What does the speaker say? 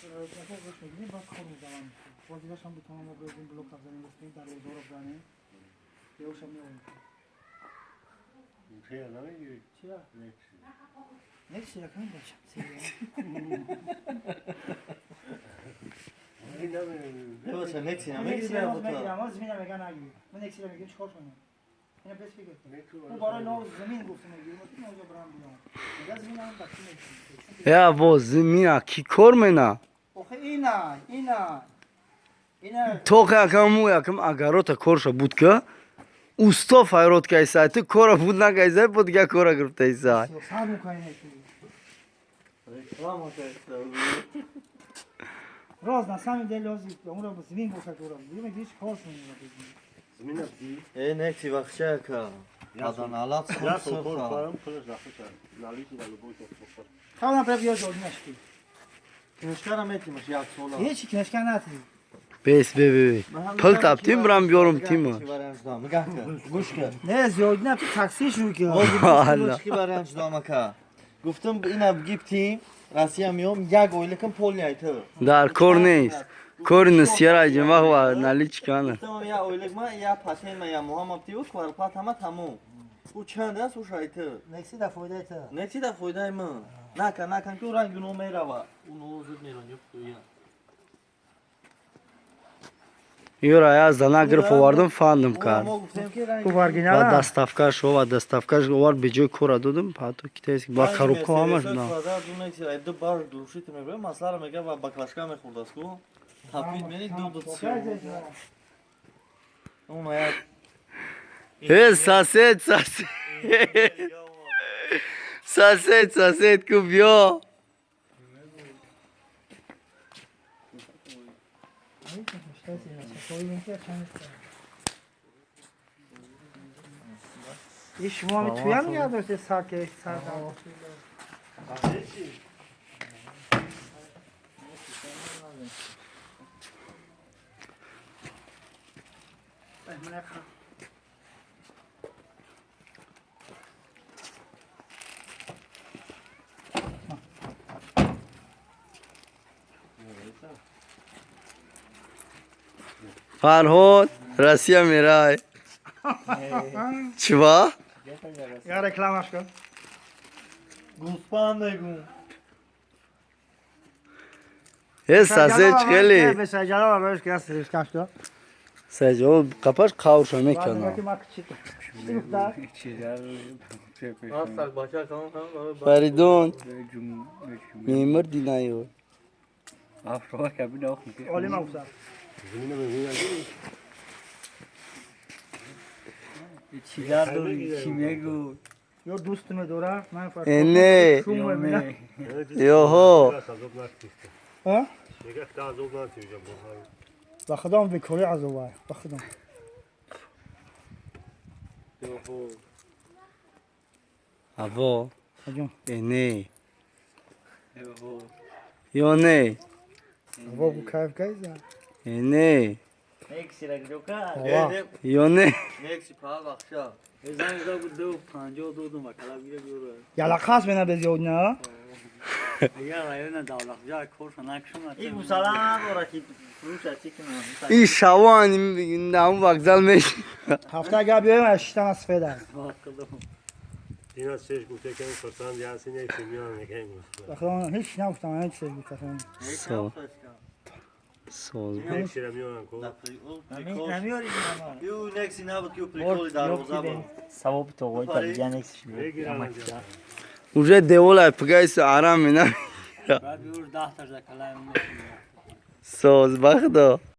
Гӯш мегирем, баъд кор медавам. Боз дигашам бутонам, мо бирезем, блок афзанем, гуфтем, дарвозаро бзанем. Девошам меоем. Чия намегирӣ? Чия? Некси якам бача. Бача, некси намегирӣ? Мегирам, зимина мега нагир. Ман нексира мегирам, чикор кунам? Ина бес фикр. Мо барои нов замин гуфтем мегирем, мо брам биём. Мега зимина бача мегирем. Я во зимина ки кор мена? Охе, ина, ина. Ина. То якам якам агарота корша буд ка усто файрод кайса, ту кора буд накайса, бо дига кора гирифтайса. Сад мукайне. Реклама кайса. Роз на самом деле ози умра зимин боша кора. Мегириш кор шун. Зимина ди. Э, некси бахша ка. Адан алат. Я сол кор карам, пулаш дахта. Наличи да любой кор. Хавна преп ёж однашти. Книжкара метимаш як сола. Ҳеч книжка натӣ. Бес бе бе. Пул таптим, брам биёрум тима. Гӯш кар. Не, зиёд на, такси шу ки. Алла. Чӣ вариант шудам, ака? Гуфтам, ина гиптим, Россия миём, як ойликам пол яйты. Дар кор нест. Кори нисяра ҷимах ва наличка на. Гуфтам, я ойлик ма, я патент ма, я муҳаммад тиу кварплата ма тамом. У чанд аст, у шайты. Некси да фоидаи ту. Некси да фоидаи ман. Накан, накан ки у ранг уно мерава. Уно зуд меран, ёфт я. Юра, я зана гирифт овардам, фандам кард. Мо гуфтем ки ранг Ку Ва оригинал. Доставкаш ова, доставкаш овар, беҷои кора додам, пато китайский ба коробка ҳамаш на. Квадрат ду некси, ду бар глушите мебарем, маслара мега ва баклажка мехӯрдааст ку. Тапид мени ду ду си. Уна як. Э, сосед, сосед. Сосед, сосед ку биё. И шумо ми туям нигоҳ доште, сар ки сар. Фарҳод, Россия мерай. Чива? Я рекламаш кун. Гӯспанд мегум. Э, сосед хеле. Бесаҷала барош ки аст рискаш кун. Саҷо қапаш қаврша мекана. Астак бача калон калон. Фаридун, мемирди наё. Олим гуфта. Зимина мегӯяд. Чидар дори, чӣ мегӯ? Ё дӯст медора, ман Э, не. Ёҳо. Азоб накиста. А? Мега та азоб накиста. Ба худам бекори азоб, ба худам. Аво. Аҷон. Э, не. Ё не. Во гу кайф кайза. Э, не. Некси рагҷока. Ё не. Некси па бахша. Занг зад, гуфт, 2,50 додум ва кала гира биёра. Ялақас мена без ёд на. Агар района давлатҷа корша накшума. И гусала надора ки фурӯша чӣ кунам. И шаван нам вокзал меш. Ҳафта агар биёем, аз шиштан аз феда. Дина сеш гуфте ки фурсанд яси не миён мекунем. Ба худам ҳеч нагуфтам, ҳеч чиз гуфтам. Сол. Сол. Некшира миён ку. Намеёри. Ю некси набуд ки приколи дарвоза буд. Савоби тоғои табиҷа некси шуд. Мегирам. Уже девола пгайс арам мена. Баъд биёр 10 тажда калаем. Соз бахто.